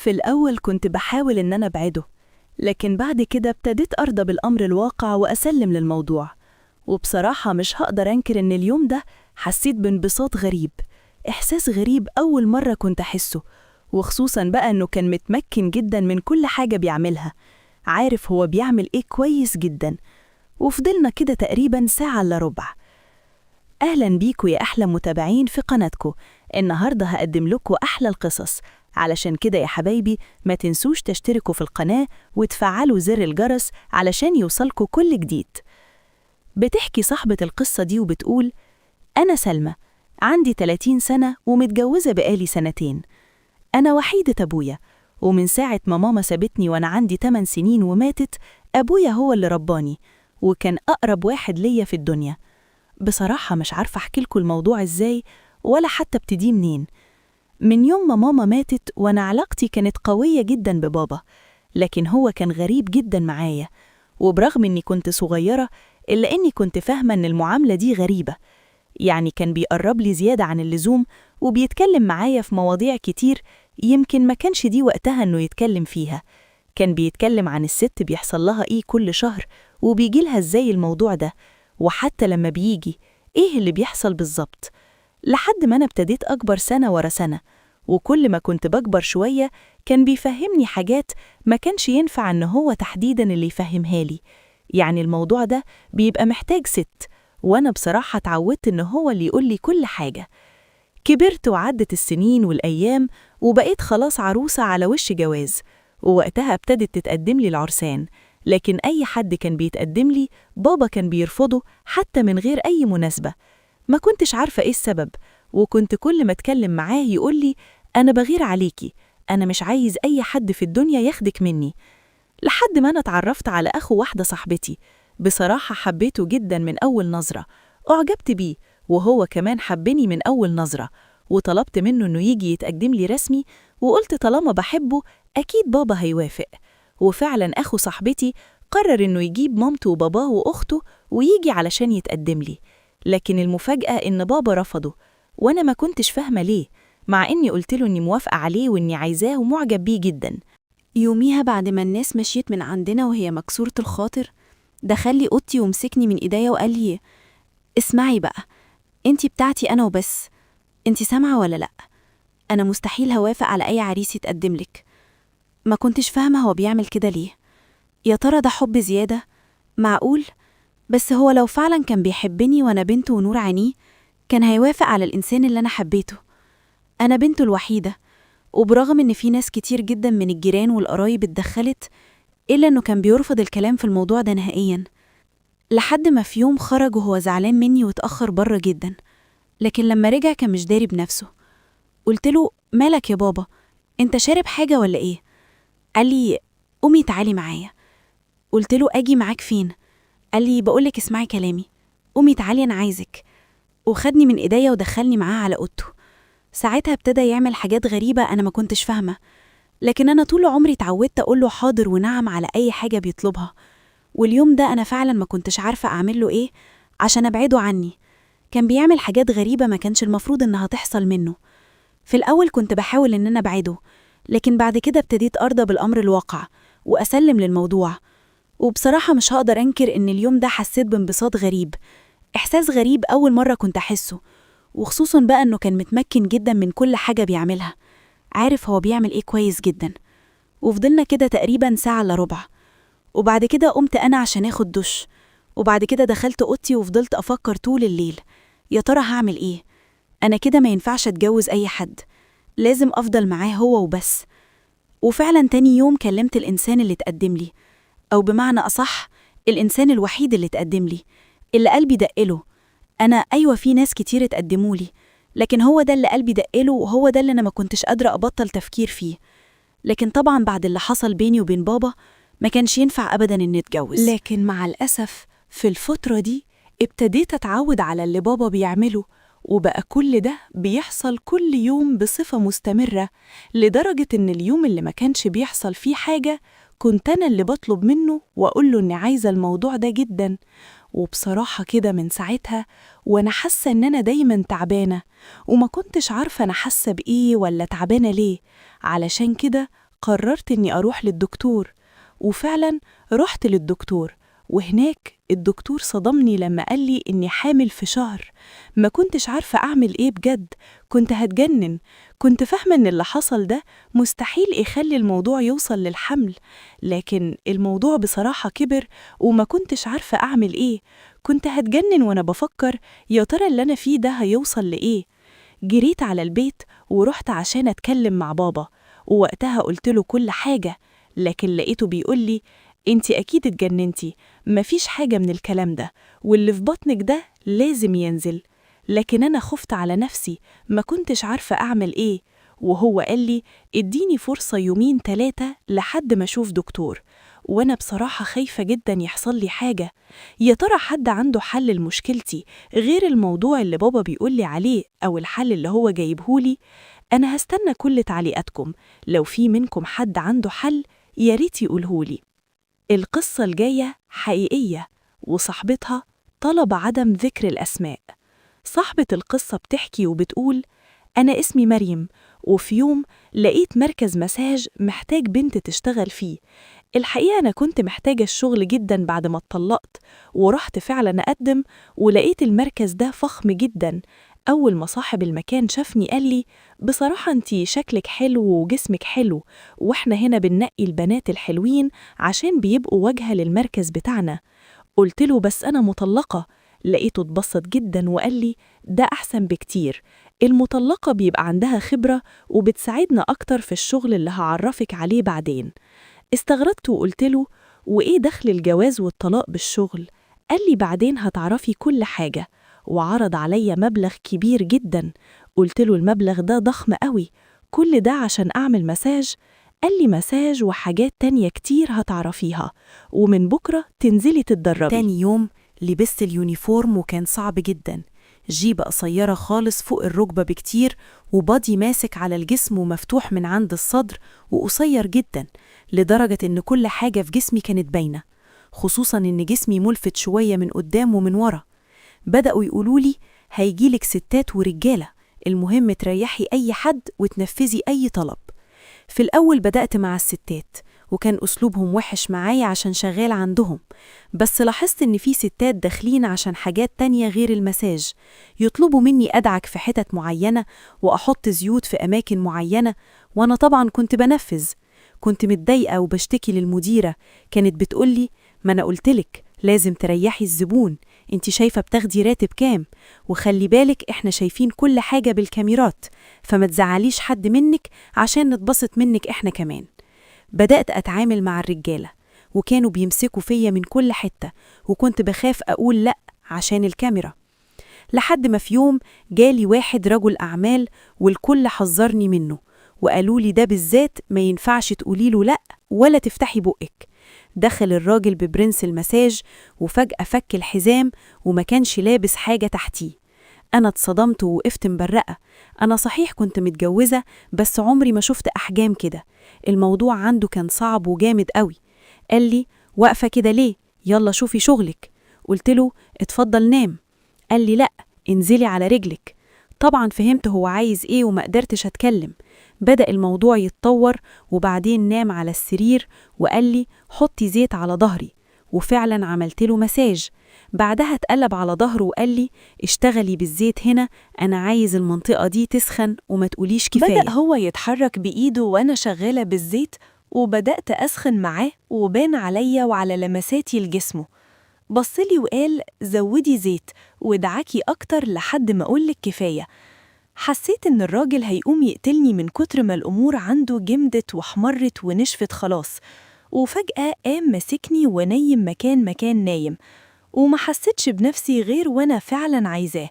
في الأول كنت بحاول إن أنا أبعده، لكن بعد كده ابتديت أرضى بالأمر الواقع وأسلم للموضوع. وبصراحة مش هقدر أنكر إن اليوم ده حسيت بانبساط غريب، إحساس غريب أول مرة كنت أحسه، وخصوصا بقى إنه كان متمكن جدا من كل حاجة بيعملها، عارف هو بيعمل إيه كويس جدا. وفضلنا كده تقريبا ساعة إلا ربع. أهلا بيكو يا أحلى متابعين في قناتكو. النهاردة هقدم لكم أحلى القصص، علشان كده يا حبايبي ما تنسوش تشتركوا في القناة وتفعلوا زر الجرس علشان يوصلكوا كل جديد. بتحكي صاحبة القصة دي وبتقول: أنا سلمى، عندي 30 سنة ومتجوزة بقالي سنتين. أنا وحيدة أبويا، ومن ساعة ما ماما سابتني وأنا عندي 8 سنين وماتت، أبويا هو اللي رباني وكان أقرب واحد ليا في الدنيا. بصراحة مش عارفة أحكي لكم الموضوع إزاي ولا حتى ابتديه منين. من يوم ما ماما ماتت وأنا علاقتي كانت قوية جدا ببابا، لكن هو كان غريب جدا معايا، وبرغم إني كنت صغيرة إلا إني كنت فاهمة إن المعاملة دي غريبة. يعني كان بيقرب لي زيادة عن اللزوم وبيتكلم معايا في مواضيع كتير يمكن ما كانش دي وقتها إنه يتكلم فيها. كان بيتكلم عن الست بيحصل لها إيه كل شهر وبيجي لها إزاي الموضوع ده، وحتى لما بيجي إيه اللي بيحصل بالظبط. لحد ما أنا ابتديت أكبر سنة ورا سنة، وكل ما كنت بكبر شوية كان بيفهمني حاجات ما كانش ينفع إن هو تحديداً اللي يفهمها لي. يعني الموضوع ده بيبقى محتاج ست، وأنا بصراحة اتعودت إن هو اللي يقول لي كل حاجة. كبرت وعدت السنين والأيام وبقيت خلاص عروسة على وش جواز، ووقتها ابتدت تتقدم لي العرسان، لكن أي حد كان بيتقدم لي بابا كان بيرفضه حتى من غير أي مناسبة. ما كنتش عارفة إيه السبب، وكنت كل ما أتكلم معاه يقول لي أنا بغير عليكي، أنا مش عايز أي حد في الدنيا ياخدك مني. لحد ما أنا اتعرفت على أخو واحدة صاحبتي، بصراحة حبيته جدا من أول نظرة، أعجبت بيه وهو كمان حبني من أول نظرة، وطلبت منه إنه يجي يتقدم لي رسمي، وقلت طالما بحبه أكيد بابا هيوافق. وفعلا أخو صاحبتي قرر إنه يجيب مامته وباباه وأخته ويجي علشان يتقدم لي، لكن المفاجأة إن بابا رفضه، وأنا ما كنتش فاهمة ليه، مع إني قلت له إني موافقة عليه وإني عايزاه ومعجب بيه جدا. يوميها بعد ما الناس مشيت من عندنا وهي مكسورة الخاطر، دخل لي أوضتي ومسكني من إيديا وقال لي: اسمعي بقى، انتي بتاعتي أنا وبس، انتي سامعة ولا لأ؟ أنا مستحيل هوافق على أي عريس يتقدم لك. ما كنتش فاهمة هو بيعمل كده ليه، يا ترى ده حب زيادة؟ معقول؟ بس هو لو فعلا كان بيحبني وأنا بنته ونور عينيه كان هيوافق على الإنسان اللي أنا حبيته. أنا بنته الوحيدة، وبرغم إن في ناس كتير جدا من الجيران والقرايب اتدخلت، إلا إنه كان بيرفض الكلام في الموضوع ده نهائيا. لحد ما في يوم خرج وهو زعلان مني واتأخر بره جدا، لكن لما رجع كان مش داري بنفسه. قلت له: مالك يا بابا، انت شارب حاجة ولا إيه؟ قال لي: قومي تعالي معايا. قلت له: أجي معاك فين؟ قال لي: بقولك اسمعي كلامي، قومي تعالي أنا عايزك. وخدني من إيديا ودخلني معاه على أوضته. ساعتها ابتدى يعمل حاجات غريبة أنا ما كنتش فاهمة، لكن أنا طول عمري اتعودت أقوله حاضر ونعم على أي حاجة بيطلبها. واليوم ده أنا فعلا ما كنتش عارفة أعمل له إيه عشان أبعده عني. كان بيعمل حاجات غريبة ما كانش المفروض إنها تحصل منه. في الأول كنت بحاول إن أنا أبعده، لكن بعد كده ابتديت أرضى بالأمر الواقع وأسلم للموضوع. وبصراحة مش هقدر أنكر إن اليوم ده حسيت بانبساط غريب، إحساس غريب أول مرة كنت أحسه، وخصوصا بقى إنه كان متمكن جدا من كل حاجة بيعملها، عارف هو بيعمل إيه كويس جدا. وفضلنا كده تقريبا ساعة إلا ربع، وبعد كده قمت أنا عشان آخد دش، وبعد كده دخلت أوضتي وفضلت أفكر طول الليل، يا ترى هعمل إيه؟ أنا كده ما ينفعش أتجوز أي حد، لازم أفضل معاه هو وبس. وفعلا تاني يوم كلمت الإنسان اللي تقدم لي، أو بمعنى أصح الإنسان الوحيد اللي تقدم لي، اللي قلبي دقله. أنا أيوة في ناس كتير اتقدمولي، لكن هو ده اللي قلبي دقله، وهو ده اللي أنا ما كنتش قادرة أبطل تفكير فيه. لكن طبعا بعد اللي حصل بيني وبين بابا ما كانش ينفع أبدا إن نتجوز. لكن مع الأسف في الفترة دي ابتديت أتعود على اللي بابا بيعمله، وبقى كل ده بيحصل كل يوم بصفة مستمرة، لدرجة إن اليوم اللي ما كانش بيحصل فيه حاجة كنت أنا اللي بطلب منه وأقول له إني عايزة الموضوع ده جدا. وبصراحة كده من ساعتها وأنا حاسة إن أنا دايما تعبانة، وما كنتش عارفة أنا حاسة بإيه ولا تعبانة ليه. علشان كده قررت إني أروح للدكتور، وفعلا رحت للدكتور، وهناك الدكتور صدمني لما قال لي إني حامل في شهر. ما كنتش عارفة أعمل إيه بجد، كنت هتجنن. كنت فاهمة إن اللي حصل ده مستحيل يخلي الموضوع يوصل للحمل، لكن الموضوع بصراحة كبر وما كنتش عارفة أعمل إيه. كنت هتجنن وأنا بفكر يا ترى اللي أنا فيه ده هيوصل لإيه. جريت على البيت ورحت عشان أتكلم مع بابا، ووقتها قلت له كل حاجة، لكن لقيته بيقول لي انتي أكيد اتجننتي، مفيش حاجة من الكلام ده، واللي في بطنك ده لازم ينزل. لكن أنا خفت على نفسي، ما كنتش عارفة أعمل إيه. وهو قال لي اديني فرصة يومين 3 لحد ما أشوف دكتور، وأنا بصراحة خايفة جدا يحصل لي حاجة. يا ترى حد عنده حل لمشكلتي غير الموضوع اللي بابا بيقول لي عليه أو الحل اللي هو جايبهولي؟ أنا هستنى كل تعليقاتكم، لو في منكم حد عنده حل يا ريت يقولهولي. القصة الجاية حقيقية وصاحبتها طلب عدم ذكر الأسماء. صاحبة القصة بتحكي وبتقول: أنا اسمي مريم، وفي يوم لقيت مركز مساج محتاج بنت تشتغل فيه. الحقيقة أنا كنت محتاجة الشغل جدا بعد ما اتطلقت، ورحت فعلا أقدم، ولقيت المركز ده فخم جدا. أول ما صاحب المكان شافني قال لي بصراحة أنتي شكلك حلو وجسمك حلو، وإحنا هنا بننقي البنات الحلوين عشان بيبقوا واجهة للمركز بتاعنا. قلت له بس أنا مطلقة. لقيته اتبسط جدا وقال لي ده أحسن بكتير، المطلقة بيبقى عندها خبرة وبتساعدنا أكتر في الشغل اللي هعرفك عليه بعدين. استغربت وقلت له وإيه دخل الجواز والطلاق بالشغل؟ قال لي بعدين هتعرفي كل حاجة، وعرض عليا مبلغ كبير جدا. قلت له المبلغ ده ضخم قوي، كل ده عشان أعمل مساج؟ قال لي مساج وحاجات تانية كتير هتعرفيها، ومن بكرة تنزلي تتدربي. تاني يوم لبست ال uniform وكان صعب جدا، جيبة قصيرة خالص فوق الركبة بكتير، وبادي ماسك على الجسم ومفتوح من عند الصدر وقصير جدا لدرجة إن كل حاجة في جسمي كانت باينة، خصوصا إن جسمي ملفت شوية من قدام ومن ورا. بدأوا يقولولي هيجيلك ستات ورجالة، المهم تريحي أي حد وتنفذي أي طلب. في الأول بدأت مع الستات وكان أسلوبهم وحش معايا عشان شغال عندهم، بس لاحظت إن في ستات داخلين عشان حاجات تانية غير المساج، يطلبوا مني أدعك في حتت معينة وأحط زيوت في أماكن معينة، وأنا طبعا كنت بنفذ. كنت متضايقة وبشتكي للمديرة، كانت بتقولي ما أنا قلتلك لازم تريحي الزبون، انت شايفة بتاخدي راتب كام، وخلي بالك احنا شايفين كل حاجة بالكاميرات، فما تزعليش حد منك عشان نتبسط منك احنا كمان. بدأت أتعامل مع الرجالة وكانوا بيمسكوا فيا من كل حتة، وكنت بخاف أقول لأ عشان الكاميرا. لحد ما في يوم جالي واحد رجل أعمال والكل حذرني منه وقالوا لي ده بالذات ما ينفعش تقولي له لأ ولا تفتحي بقك. دخل الراجل ببرنس المساج وفجأة فك الحزام وما كانش لابس حاجة تحتيه. أنا اتصدمت ووقفت مبرقة. أنا صحيح كنت متجوزة بس عمري ما شفت أحجام كده، الموضوع عنده كان صعب وجامد قوي. قال لي واقفة كده ليه؟ يلا شوفي شغلك. قلت له اتفضل نام. قال لي لأ انزلي على رجلك. طبعا فهمت هو عايز ايه وما قدرتش اتكلم. بدأ الموضوع يتطور وبعدين نام على السرير وقال لي حطي زيت على ظهري، وفعلا عملت له مساج. بعدها اتقلب على ظهره وقال لي اشتغلي بالزيت هنا، أنا عايز المنطقة دي تسخن وما تقوليش كفاية. بدأ هو يتحرك بإيده وأنا شغالة بالزيت، وبدأت أسخن معاه وبان عليا وعلى لمساتي لجسمه. بصلي وقال زودي زيت وادعكي أكتر لحد ما أقولك كفاية. حسيت إن الراجل هيقوم يقتلني من كتر ما الأمور عنده جمدت وحمرت ونشفت خلاص. وفجأة قام مسكني ونايم مكان نايم، وما حسيتش بنفسي غير وأنا فعلاً عايزاه.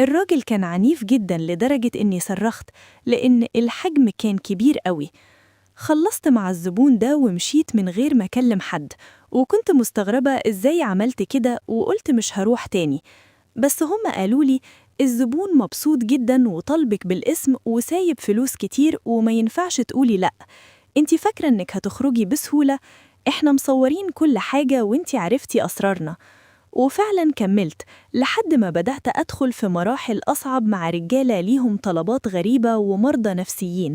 الراجل كان عنيف جداً لدرجة إني صرخت لأن الحجم كان كبير قوي. خلصت مع الزبون ده ومشيت من غير ما أكلم حد، وكنت مستغربة إزاي عملت كده وقلت مش هروح تاني. بس هم قالوا لي الزبون مبسوط جداً وطلبك بالاسم وسايب فلوس كتير وما ينفعش تقولي لأ. انتي فاكرة إنك هتخرجي بسهولة؟ إحنا مصورين كل حاجة وانتي عرفتي أسرارنا. وفعلاً كملت لحد ما بدأت أدخل في مراحل أصعب مع رجالة ليهم طلبات غريبة ومرضى نفسيين.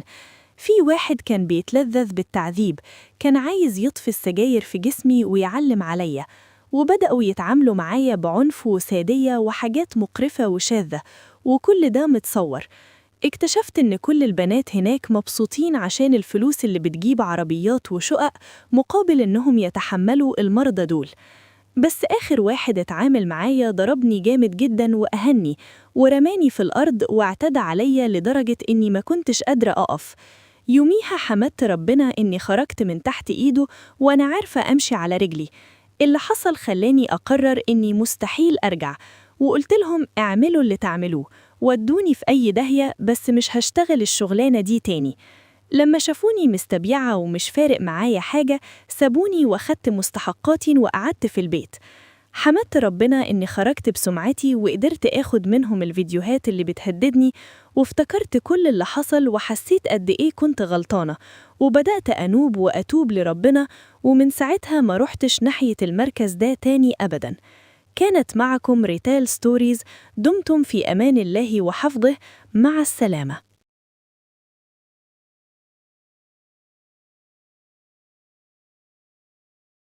في واحد كان بيتلذذ بالتعذيب، كان عايز يطفي السجاير في جسمي ويعلم عليا، وبدأوا يتعاملوا معايا بعنف وسادية وحاجات مقرفة وشاذة، وكل ده متصور. اكتشفت إن كل البنات هناك مبسوطين عشان الفلوس اللي بتجيب عربيات وشقق مقابل إنهم يتحملوا المرضى دول. بس آخر واحد اتعامل معايا ضربني جامد جدا وأهني ورماني في الأرض واعتدى عليا لدرجة إني ما كنتش قادرة أقف. يوميها حمدت ربنا إني خرجت من تحت إيده وأنا عارفة أمشي على رجلي. اللي حصل خلاني أقرر إني مستحيل أرجع، وقلت لهم اعملوا اللي تعملوه، ودوني في أي داهية، بس مش هشتغل الشغلانة دي تاني. لما شافوني مستبيعة ومش فارق معايا حاجة سابوني واخدت مستحقاتي وقعدت في البيت. حمدت ربنا إني خرجت بسمعتي وقدرت آخد منهم الفيديوهات اللي بتهددني، وافتكرت كل اللي حصل وحسيت قد إيه كنت غلطانة، وبدأت أنوب وأتوب لربنا، ومن ساعتها ما رحتش ناحية المركز ده تاني أبداً. كانت معكم ريتال ستوريز، دمتم في أمان الله وحفظه، مع السلامة.